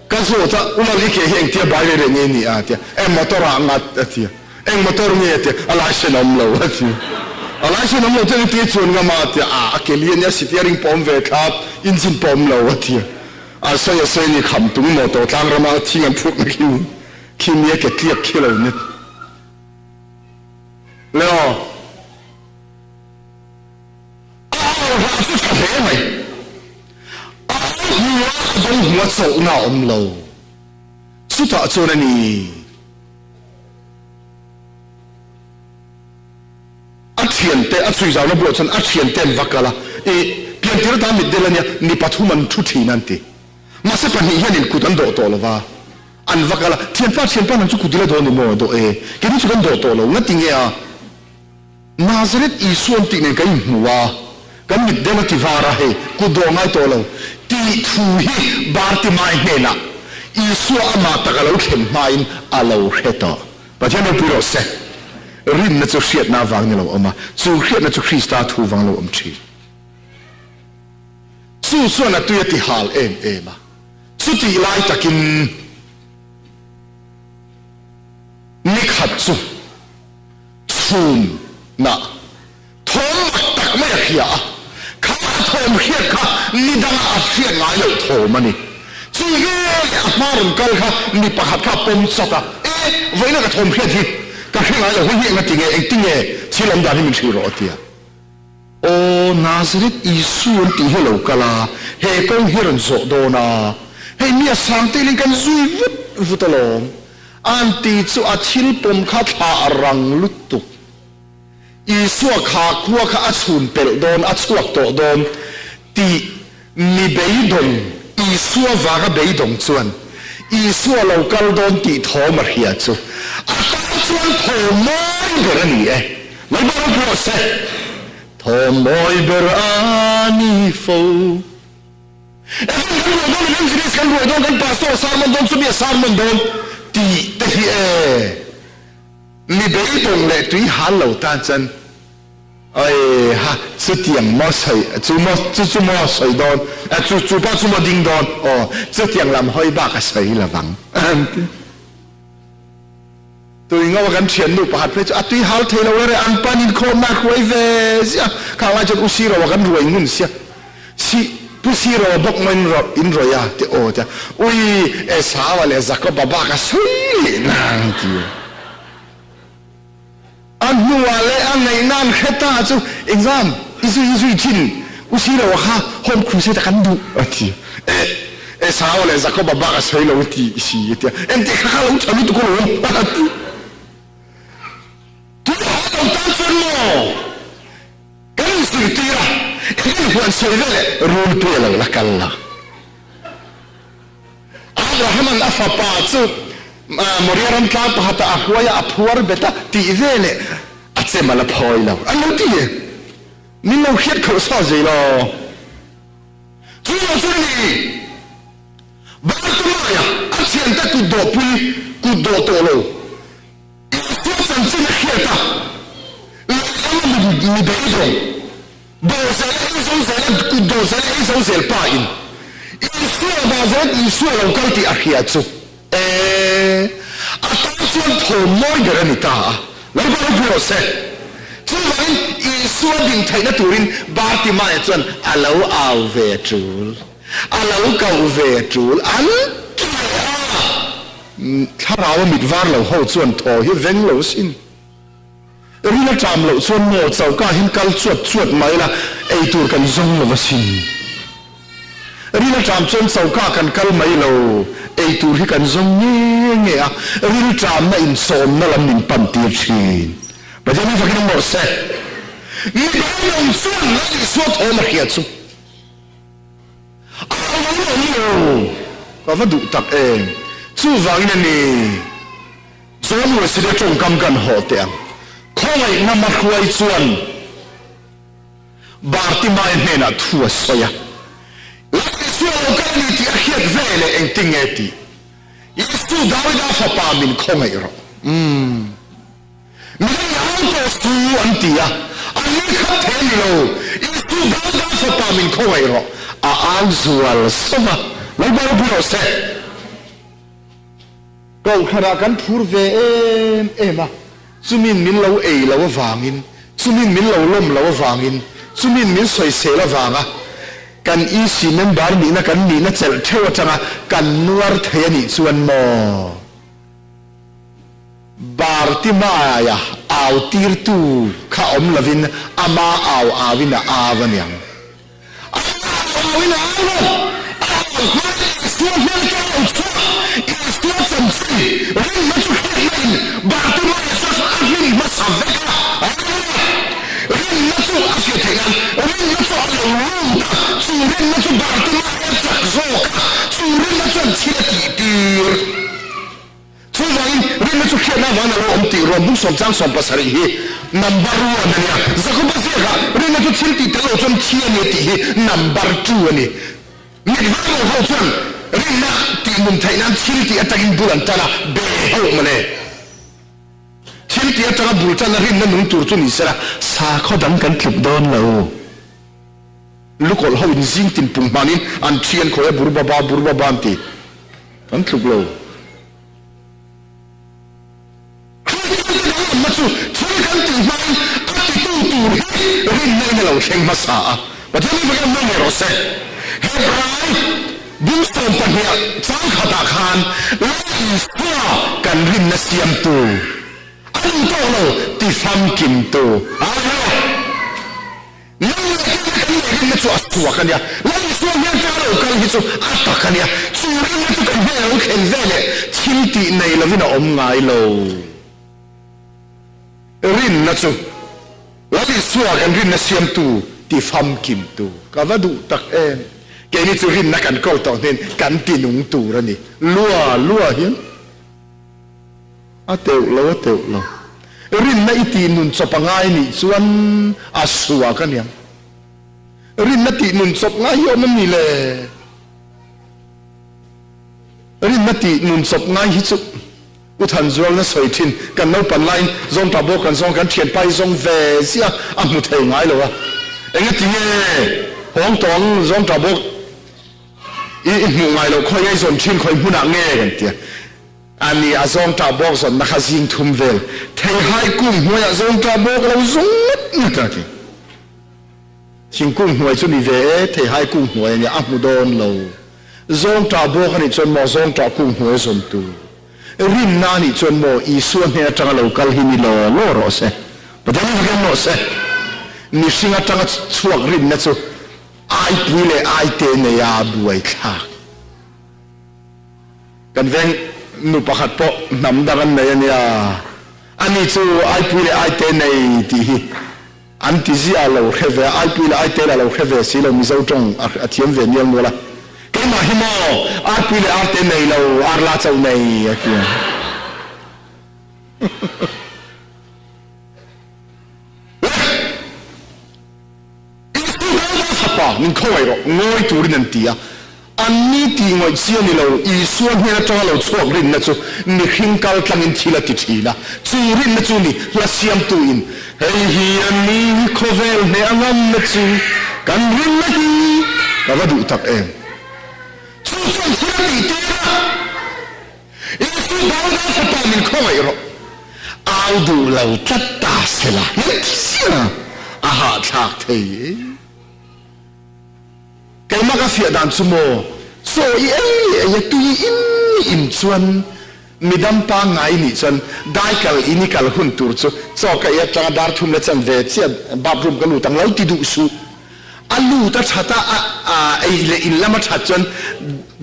Ka zawt a, U Lal i ke hi engtia bai rei rei nge ni a? tia, Eng motor ah ngat? a ti a, Eng motor nge? a ti a, A license awm lo a ti a, A license awm lo chuan engtin nge chuan ngam a? a ti a, A a ke li a nia steering pawh awm ve thlap, engine pawh awm lo a ti a, A sawi a sawi a ni, kham tung motor tlang rama thing an phurhna khi khi mi a ke tliak khi lo ni le aw. A au hla chu tha hle mai. A au hmu a, a dawng hmu a chawlhna a awm lo. Chutah chuan a ni. A thiante, a chhui zauna bulah chuan a thiante an va kal a, I piantir atan mitdel a nia, mi pathum an thu thin a an ti. Mahse pahnih hianin kut an dawh tawh lo va, an va kal a, Thianpa, thianpa nang chu kut ila dawh a ni maw? Dawh e, keini chu kan dawh tawh lo, ngati nge a? Nazareth Isua an tih nen kan inhmu a, kan mit deuh a ti var a, hei kut dawh ngai tawh lo tih thu hi Bartimai hnenah Isua amah tak a lo thlen hmain a lo hre tawh. Pathian ropui rawh se. Rinna chu hriatna avang ni lo awm a, chu hriatna chu Krista thu vang lo awm thin. Chu chuan a tui a ti hal em em a, chutih lai takin nikhat chu, Chhunah thawm mak tak mai a hria a, kha a thawm hriat kha ni danga a hriat ngai loh thawm a ni. Chu veleh a hma rawn kal kha mi pakhat kha a pawm chawt a, E, vawiina ka thawm hriat hi ka hre ngai lo, hei hi enga ti nge, engti nge thil awm dan hi min hrilh rawh a ti a. Aw, Nazareth Isu an tih hi a lo kal a, he kawng hi a rawn zawh dawn a, hei mi a sang telin kan zui vut vut alawm. An ti chu a thil pawm kha thla a rang lutuk. Isua kha khua kha a chhun pelh dawn, a chhuak tawh dawn tih mi beidawng, Isua vanga beidawng chuan Isua lo kal dawn tih thawm a hria chu a tan chuan thawm mawi ber a ni e. Lalpa ropui rawh se. Thawm mawi ber a ni fo. Evan kan ruai dawn, evangelist kan ruai dawn, kan pastor a sermon dawn, chumi a sermon dawn tih te hi e mi beidawng leh tui hal lo tan chuan oi ha chutiang maw sawi chu maw chu chu maw sawi dawn chu chu pawh chu maw ding dawn aw chutiang lam hawi bak a sawi lovang an ti. Tui ngo a kan thiannu pakhat phei chu a tui hal thei lo rere an pan inkhawmna a hruai ve ziah a, khang lai chuan U Siro a kan ruai ngun sia, Si Pu Siro a bawk maw in rawih a ti aw tia, Ui Esau-a leh Jakob-a bak a sawi leh nang ti a. A hnuah leh a ngaihna an hre ta chu engzam i zui i zui thin U Siro a kha Home Crusade a kan duh a ti a, Esau-a leh Jakob-a bak a sawi lo ti si a ti a, engtih kha kha lo tha lutuk alawm a ti. Tunah a lo tan chuan maw kan inzirtir a, eng huan sawi veleh rulpui a lo la kal lo. Abrahama'n a fapa chu Moria ram tlang pakhatah a hruai a, a phuar bet a, tih veleh a chem a la phawi lo. An lo ti e. Min lo hriat khalh sa zei lo. Chu lo chu ni Bartimaia a thiante kut dawhpui kut dawh tawh lo. Isua chanchin a hriat a, lehlam a mi beidawng, dawh zel a ei zo zel a, kut dawh zel a ei zo zel pa in Isua Nazareth Isua lo kal tih a hria chu e, a tan chuan thawm mawi ber a ni ta a, Lalpa ropui rawh se. Chuvangin Isua din theihna turin Bartimaia chuan a lo au ve tul, a lo koh ve tul an ti leh a. Thlarau a mit var lo ho chuan thaw hi veng lo sin. Ril a ṭam loh chuan maw choka hian kal chuat chuat mai la, ei tur kan zawng lo asin. Ril a ṭam chuan choka kan kal mai lo, ei tur hi kan zawng nge nge a, ril ṭamna insawmna lam min pan tir ṭhin. Pathian hi fakin awm rawh se. Mi beidawng chuan Lal Isua thawm a hria chu. A lo awm lo, ka va duh tak em. Chuvangin a ni, John Wesley tawngkam kan hawh teh ang. Khawngaihna hmahruai chuan Bartimaia hnenah thu a sawi a, Lal Isua lo kal a ni tih a hriat ve leh engtin nge tih? Isu Dawida fapa min khawngaih rawh. Umm. Midang au tawh su an ti a, an ni khat thei a ni lo. Isu Davida fapa min khawngaih rawh, a au zual sauh a, Lalpa ropui rawh se. Kohhranah kan phur ve em em a, chumin min lo ei lo avangin, chumin min lo lawm lo avangin, chumin min sawisel avanga kan EC member nihna kan nihna chelh theuh atanga kan nuar thei a nih chuan maw? Bartimaia au tirtu kha awm lovin ama au auin a au a niang. Ama au auin a au lo, a au hma Isua hmel te a lo chhuak, Isua chanchin rinna chu hriatna in Bartimaia chu a hmin hmasa vek a, Hallelujah! Rinna chu a hriat theih nan rinna chu a lo lut a, chu rinna chu Bartimaia chak zawk a, chu rinna chuan thil a tih tir. Chuvangin, rinna chu hriatna avangin a lo awm tih ruam bung sawmchang 70 hi number one a nia. Jakoba ziakah rinna chu thil tih tel lo chuan thi a ni a tih hi number two a ni. Mit var lo ho chuan rinna tih nun theih nan thil tih atangin bul an tan a, be hauh mawle. Thil tih atanga bul tana rinna nung tur chu ni sela, sakhaw dang kan tluk dawn lo. Lukawlh ho in zing tin pung hmanin an thi an khawi a burbaba burbaba an ti. Kan tluk lo. Kristian te danglamna chu thil kan tih hmain a titu tur hi rinna in a lo thleng hmasa a. Pathian hi fakin hmang ngei rawh se. Hebrai bung 12 chang khatah khan Lal Isua kan rinna siamtu a ni tawh lo ti famkimtu. Hallelujah! Lal leh kal na kan neih rinna chu a suak a nia. Lal Isua hmel te a lo kal hi chu a tak a nia. Chu rinna chu kan hmel a lo thlen ve leh thil tih nei lovin a awm ngai lo. Rinna chu Lal Isua kan rinna siamtu ti famkimtu ka va duh tak em. Keini chu rinna kan kawl tawh hnen kan ti nung tur a ni. Lua lua hian. A teuh lo, a teuh lo. Rinna i tih nun chawp a ngai nih chuan a suak a niang. Rinna tih nun chawp ngai hi awm a ni le? Rinna tih nun chawp ngai hi chu U Thanzualna sawi thin, kan naupan laiin Zawngtah bawk kan zawng, kan thianpa hi zawng ve ziah a hmu thei ngai lo a. Engati nge hawng tawng Zawngtah bawk i hmuh ngai loh khawi nge i zawn thin khawi hmunah nge kan tia. A ni, a zawngṭah bawk zawnna kha zing thum vel theihai kung hnuaiah zawngṭah bawk lo zawng ngawt ngawt a ti. Thingkung hnuai chu ni ve e, theihai kung hnuai a nia, a hmu dawn lo. Zawngṭah bawk a nih chuan maw zawngṭah kung hnuai zawn tur. Rinna a nih chuan maw Isua hnen aṭanga lo kal hi ni law law rawh se. Pathian hi fakin rawh se. Mihring aṭanga chhuak rinna chu aipui leh aite neia buaithlak. Kan veng nu pakhat pawh hnam dang an nei a nia, ani chu Aipui leh Aite nei tih hi an ti ziah lo hre ve a, Aipui leh Aite lah lo hre ve si lo, Mizo tawng a thiam ve mial mual a, keimah hi maw Arpui leh Arte nei lo, Arla chauh nei a ti a. Pa, min khawngaih rawh, ngawi turin an ti a. Anni tih ngawih chi a ni lo, Isua hnen atanga lo chhuak rinna chu mihring kal tlangin thil a ti thin a, chu rinna chu ni hla siamtu in hei hi a ni khawvel hneh a ngamna chu kan rinna hi ka va duh tak em. Chu chuan thil a tih tir a, Isu Dauda fapa min khawngaih rawh, au duh lo tlat ta sela hian thi sia a hahthlak thei e. Keimah ka fiah dan chu maw, chaw i ei ei a tui in in chuan midang pangngai nih chuan daikal in i kal hun tur chu chaw ka ei atanga dar thum la chan ve chiah bathroom ka lut ang lo ti duh suh. A lut a that a, a ei leh in lam a that chuan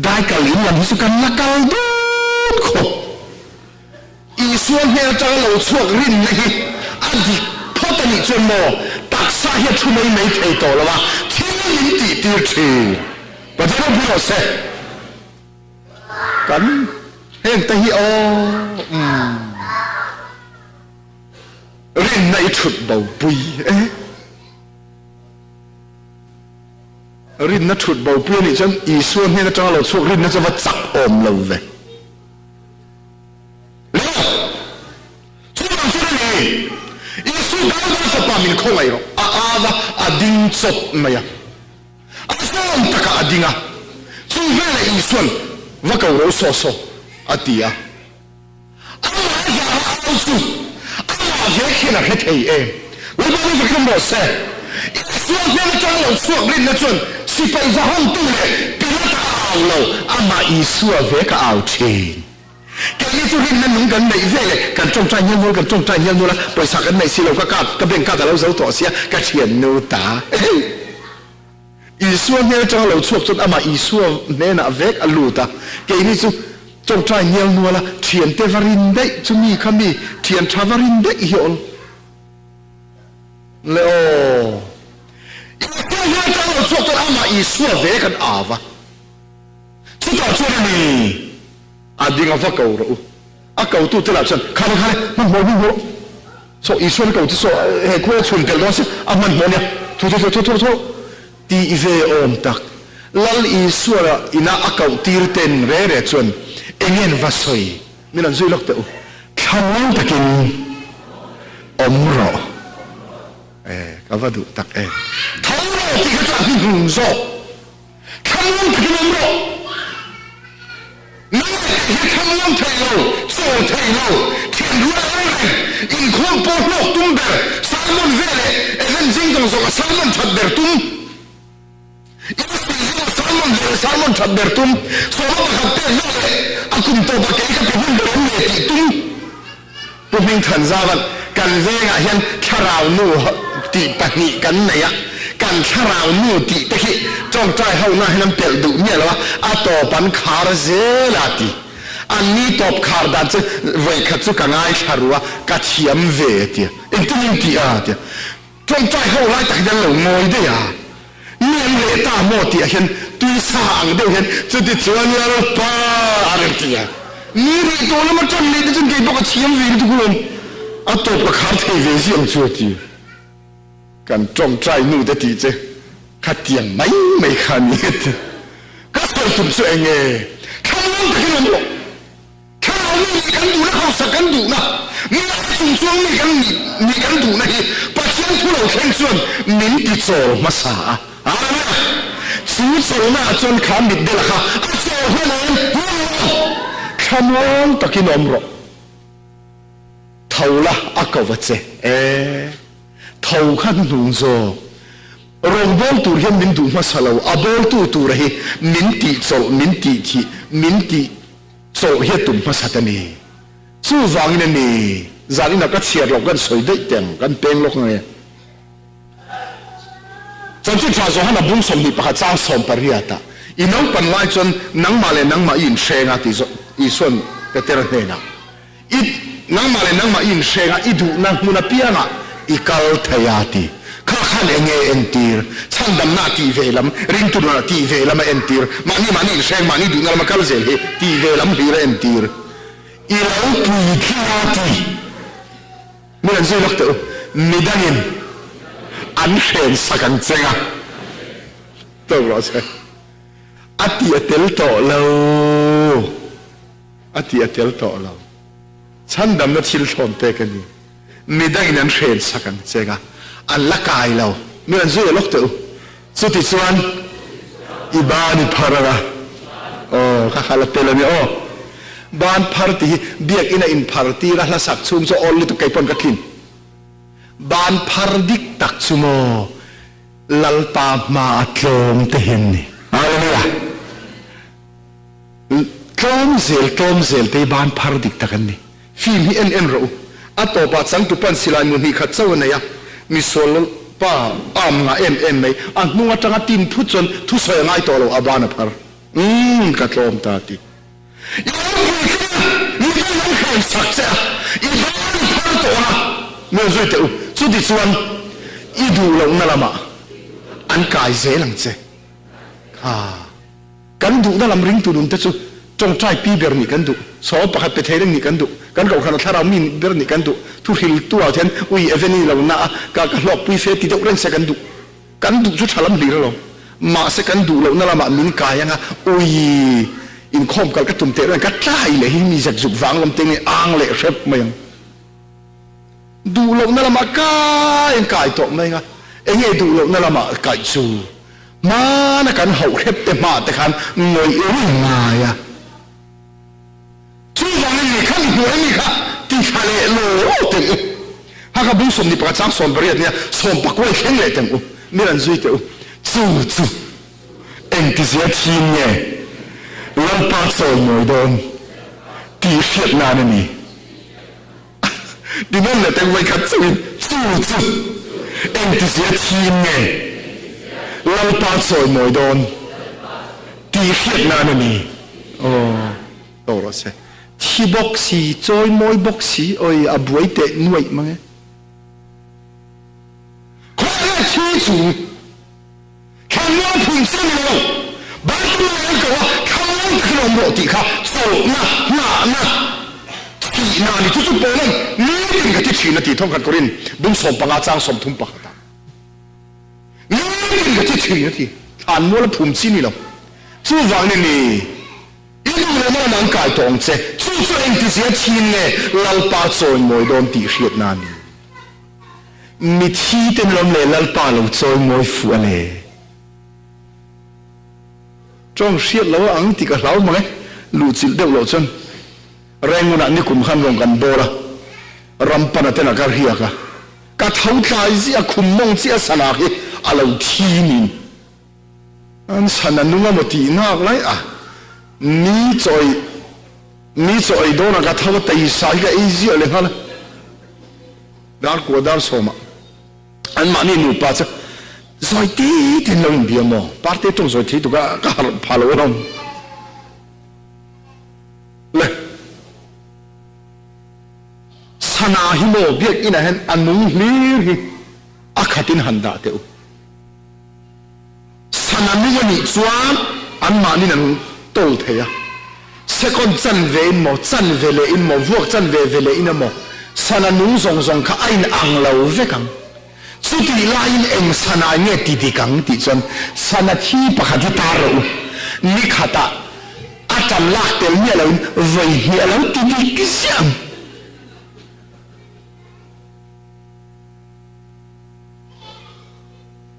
daikal in lam hi chu kan la kal dawn khawp. Isua hmel atanga lo chhuak rinna hi a dik phawt a nih chuan maw taksa hi a thu mai mai thei tawh lo a, thil min tih tir thin. Pathian ropui rawh se. Kan heng te hi aw umm rinna i thut bo pui e. Rinna thut bo pui a nih chuan Isua hnen atanga lo chhuak rinna chu va chak awm lo ve. Leo! Chuvang chuan a ni, Isu Dauda fapa min khawngaih rawh, a au a, a ding chawp mai a. A zawn takah a ding a, chu veleh Isuan, Va ko ro saw saw, a ti a. Amah vanga au chu amah vek hian a hre thei em? Lalpa mi fakin awm rawh se. Isua hnen atanga lo chhuak rinna chuan sipai va hotu leh Pilata a au lo, amah Isua vek a au thin. Keini chu rinna nung kan neih ve leh kan tawngtai hnial nual kan tawngtai hnial nual a, pawisa kan neih si lo, ka card, ka bank card a lo zo tawh sia, ka thiannu ta. Isua hmel atanga lo chhuak chuan amah Isua hnenah vek a lut a, keini chu tawngtai hnial nual a, thiante va rin daih chu mi kha mi thian tha va rin daih hi awl le aw. Isua hmel atanga lo chhuak chuan amah Isua vek an au va, chutah chuan a ni. A ding a va ko rawh u. A kotu te lah chuan, Kha va kha le, hmanhmawh hmanhmawh. Saw Isuan ko chu saw he khua chhun tel dawn si, a hmanhmawh nia, thu thu thu thu thu thu tih ve awm tak. Lal Isua ina a koh tir ten re re chuan eng en va sawi min rawn zui lawk teh u. Thlamuang takin awm rawh. E, ka va duh tak em. Tho rawh tih kha chu a hnuhnung zawk. Thlamuang takin awm rawh. Nang leh kei hi thlamuang thei lo, chawl thei lo, thian rual a awm reng, inkhawm pawh hlawk tum ber, sermon ve leh event zing zawng zawng a sermon that ber tum, Inspih zing a sermon ve leh sermon that ber tum, sawma pakhat pek ve leh a kum tawp a kei ka pe hun ber awm ve tih tum. Pu Hmingthanzavan, Kan vengah hian thlarau nu tih pahnih kan nei a, kan thlarau nu tih te khi tawngtai hona hian an pelh duh miah lo a, a tawp an khar zel a ti. An ni tawp khar dan chu vawikhat chu ka ngaithla ru a, ka thiam ve a ti a. Engtin in tih a? ti a. Tawngtai ho lai tak hian an lo ngawi daih a, mi an reh ta maw tih ah hian tui sa ang deuh hian chuti chuan Lalpa a rem ti a, mi rih tawh lama tan leh te chuan kei pawh ka thiam ve lutuk alawm, a tawp ka khar thei ve ziah ang chu a ti. Kan tawngtai nu te tih che khatiang mai mai kha a ni a ti. Ka sawi tum chu eng nge? Thlamuang takin awm rawh. Thlarau mi nih kan duhna, hausa kan duhna, mi a chung chuang mi kan nih kan duhna hi Pathian thu lo thleng chuan min ti chawl hmasa a. Hallelujah! Chu chawlhna ah chuan kha mitdela kha a chawl hman em? Hman lo! Thlamuang takin awm rawh. Tho la a ko va che e. Tho kha hnuhnung zawk. Rawngbâwl tur hian min duh hmasa lo, a bâwltu tura hi min tih chawlh, min tih thih, min tih Chawlh hi a tum hmasat a ni. Chuvangin a ni, zan inah ka chhiar loh kan sawi daih teh ang, kan peng lawk ang e. Chanchin tha Johana bung 21 chang 18 ah, I naupan lai chuan nangmah leh nangmah i inhreng a ti Isua'n Petera hnenah. I nangmah leh nangmah i inhreng a, i duhna hmun apiangah i kal thei a ti. Kha khan eng nge entir? Chhandamna a tih ve lam, ringtu nunah tih ve lam a entir. Mahni mahni inhreng, mahni duhna lama kal zel hi tih ve lam hlir a entir. I lo puitling a ti. Min an zui lawk teh u. Midangin an hrensak ang cheng a. Tawk rawh se. A tih a tel tawh lo. A tih a tel tawh lo. Chhandamna thil thlawn pek a ni. Midangin an hren sak ang che nga, an la kai lo. Mi an zui a lawk teh u. Chutichuan i ban i phar ang a. Aw, ka kha la tel a nia aw. Ban phar tih hi biakinn a inphar tir a hla sak chhung chu awl lutuk kei pawn ka tlin. Ban phar dik tak chu maw Lalpa hma a tlawm te hian ni. Hallelujah! Tlawm zel tlawm zel te hi ban phar dik tak an ni. Film hi en en rawh u. A tawpah changtupan silai mu hnih khat chauh a nei a, misual pa arm ngah em em mai, a hnung atanga tin phut chuan thusawi a ngai tawh lo, a ban a phar. Umm, ka tlawm ta ti. I lo puitling a, midang an hrawn sak che a, i ban i phar tawh ang a, mi rawn zui teh u. Chuti chuan i duh lohna lamah an kai zel ang che. Kha. Kan duhna lam ringtu nun te chu tawngtai pi ber nih kan duh, sawm pakhat pe thei reng nih kan duh, kan kohhran a thlarau mi ber nih kan duh, thu hriltu ah hian ui eveni lo na a ka ka hlawkpui fe ti deuh reng se kan duh. Kan duh chu tha lam hlir alawm. Mahse kan duh lohna lamah min kai anga ui inkhawm kal ka tum teh reng ka tlai leh hi mi zakzuk vang lam te nge ang leh hrep mai ang. Duh lohna lamah kai an kai tawh mai anga enge duh lohna lamah kaih chu Hmana kan hauh hrep te hma te khan ngawih reng ngai a. Chuvangin mi kha mi hnuai mi kha ti thla leh law law teng u. Hakha bung sawmni pakhat chang 18 nia sawmpakuai thleng leh teng u. Mi rawn zui teh u. Chu chu engtizia thin nge Lalpa chawimawi dawn tih hriat nan a ni. Ti nawn leh teng vawikhat chauhin chu chu engtizia thin nge Lalpa chawimawi dawn tih hriat nan a ni. Aw to rawh se. Thi bawk si, chawimawi bawk si, awi a buai teh nuaih mang e. Khawnge thi chung Thlamuang phun chi a ni lo. Bartolomeo an ko a, thlamuang takin awm rawh tih kha chawlhna, hnahna, thihna a ni. Chu chu Paula'n nitin ka ti thin a ti thawngkhat Korin bung 15 chang 31 ah. Nitin ka ti thin a ti. Thlanmual a phum chi a ni lo. Chuvangin ni, i duh lohna lamah an kai tawh ang che. Chu chu engtizia thin nge Lalpa chawimawi dawn tih hriatna a ni. Mithi te lawm leh Lalpa lo chawimawi fuh a le. Tawng hriat lo a ang tih ka hlau mang e, luhchilh deuh loh chuan Rangoon ah nikum khan rawn kan bawl a, Rampana ten a ka riak a, ka tho tlai ziah a khum mawng chiah sana khi a lo thi nin. An chhan a nung a maw tih nak lai a, ni chaw ei ni chaw ei dawn ah ka tho a teisa hi ka ei ziah leh nghal a, dar kua dar sawm ah an mahni nupa chu zawi te te in lo inbia maw, parte tawng zawi thei tuk a ka harh phah lo alawm le. Sana hi maw biakinn ah hian a nung hlir hi a khat in han dah teh u. Sana nung a nih chuan anmahnin an tawl thei a, second chanve in maw, chanve leh in maw, vuak chanve ve leh in emaw, sana nung zawng zawng kha a in ang lo vek ang. Chutih laiin eng sana nge ti dik ang tih chuan sana thi pakhat hi tar rawh u. Ni khatah a tan lak tel miah loin vawi hnih a lo ti dik ziah ang.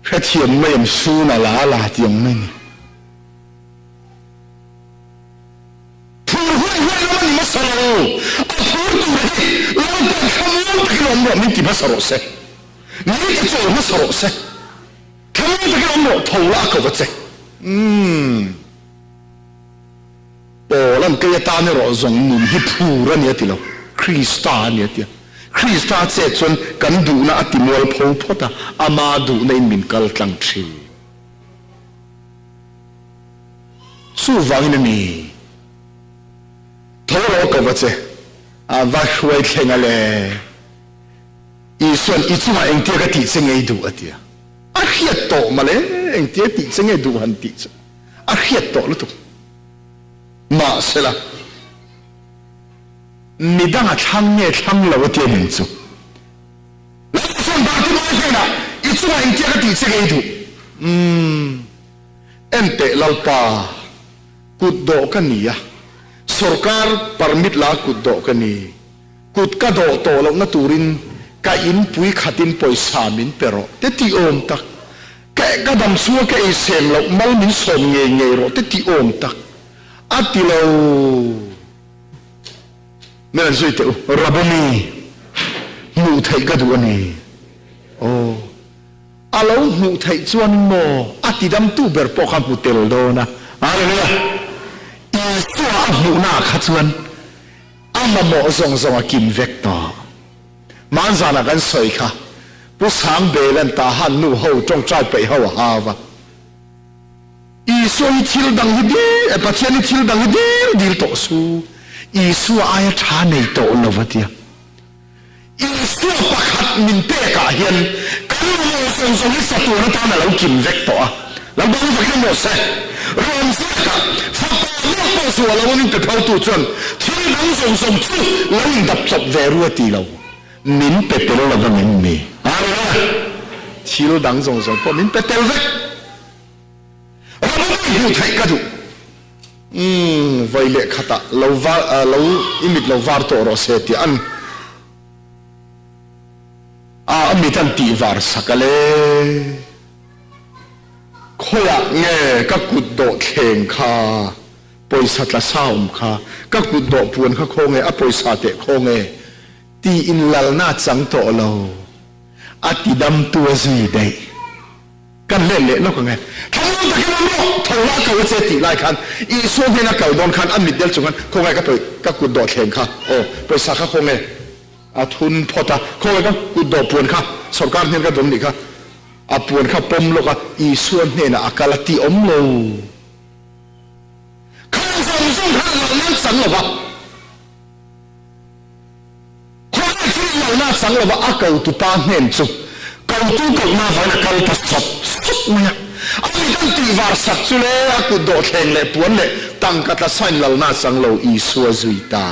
Hrethiam mai ang sun a la la ti ang mai ni. Phur huai huai lam a ni hmasa lo. A phur tur hi Lalpan thlamuang takin awm rawh min ti hmasa rawh se. Min ti chawl hmasa rawh se. Thlamuang takin awm rawh tho la a ko va che. Umm. Paul an kei atan erawh zawng nun hi phur a ni a ti lo, Krista a ni a ti a. Krista chet chuan kan duhna a ti mual pho phawt a, ama duhna in min kal tlang thin. Chuvangin a ni, tho rawh ko va che, a va hruai thleng a le. Isua'n i chungah engtia ka tih che ngei duh a ti a. A hriat tawh mawle, engtia tih che ngei duh han tih chu a hriat tawh lutuk. Mahsela, midang a thlang nge thlang lo a ti a ning chu. Lalpa chuan Bartimai hnenah, I chungah engtia ka tih che ngei duh? Umm. Enteh Lalpa, kut dawh ka ni a, sorkar permit la kut dawh ka ni. Kut ka dawh tawh lohna turin ka inpui khatin pawisa min pe rawh te tih awm tak. Ka ka dam chhunga ka ei sem loh mal min sawm ngei ngei rawh te tih awm tak. A ti lo. Min rawn zui teh u, Rabboni, hmuh theih ka duh a ni. Aw. A lo hmuh theih chuan maw a tidamtu ber pawh kha hmu tel dawn a. Hallelujah! Isua a hmuhnaah kha chuan a mamawh zawng zawng a kim vek tawh. Hmanzanah kan sawi kha, Pu Sangbela'n Tahan nu ho tawngtai peih ho a hau a. Isua hi thil dang hi dil, Pathian hi thil dang hi dil dil tawh su, Isua aia tha nei tawh lo a tia. Isua pakhat min pekah hian kan mamawh zawng zawng hi chatuan atan a lo kim vek tawh a. Lalpa hi fakin a maw se. Rom ziakah fapa meuh pawh zuah lo min pe phaltu chuan thil dang zawng zawng chu lo indap chawp ve ru a ti lo. Min pe tel lo vang em ni? Hallelujah! Thil dang zawng zawng pawh min pe tel vek. Ramawm hmuh theih ka duh. Umm, vawi leh khatah lo var, lo i mit lo var tawh rawh se tih an a mit an tih var sak a le. Khawiah nge ka kut dawh thleng kha, pawisa tla sa awm kha, ka kut dawh puan kha khaw nge, a pawisa teh khaw nge tiin lalna chang tawh lo, a tidamtu a zui daih. Kan let leh lawk ang e. Thlamuang takin awm rawh, tho la a kal a che tih lai khan Isua hnena kal dawn khan a mit del chung khan khawngaih ka pawi ka kut dawh thleng kha aw pawisa kha khawnge a thun phawt a khawngaih ka kut dawh puan kha sorkar hnen ka dawm nih kha a puan kha pawm lawk a Isua hnenah a kal a tih awm lo khang zawng zawng khan a lo nan chang lo va. Khawvel thil lohna a chang lova a kotu pa hnen chu kotu kohna avangin a kal ta sawt sawt mai a. A mit an tih var sak chu le a kut dawhthleng leh puan leh tangka tla sain lalna a chang lo Isua zui ta.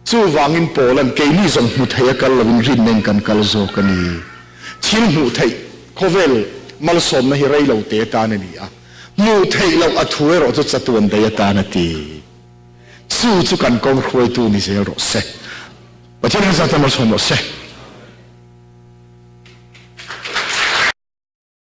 Chuvangin Paula'n keini zawng hmu thei a kal loin rinna in kan kal zawk a ni. Thil hmuh theih khawvel malsawmna hi rei lo te atan a ni a, hmuh theih loh a thu erawh chu chatuan daih atan a ti. Chu chu kan kawng hruaitu ni zel rawh se. Pathian hmasa tan malsawm rawh se.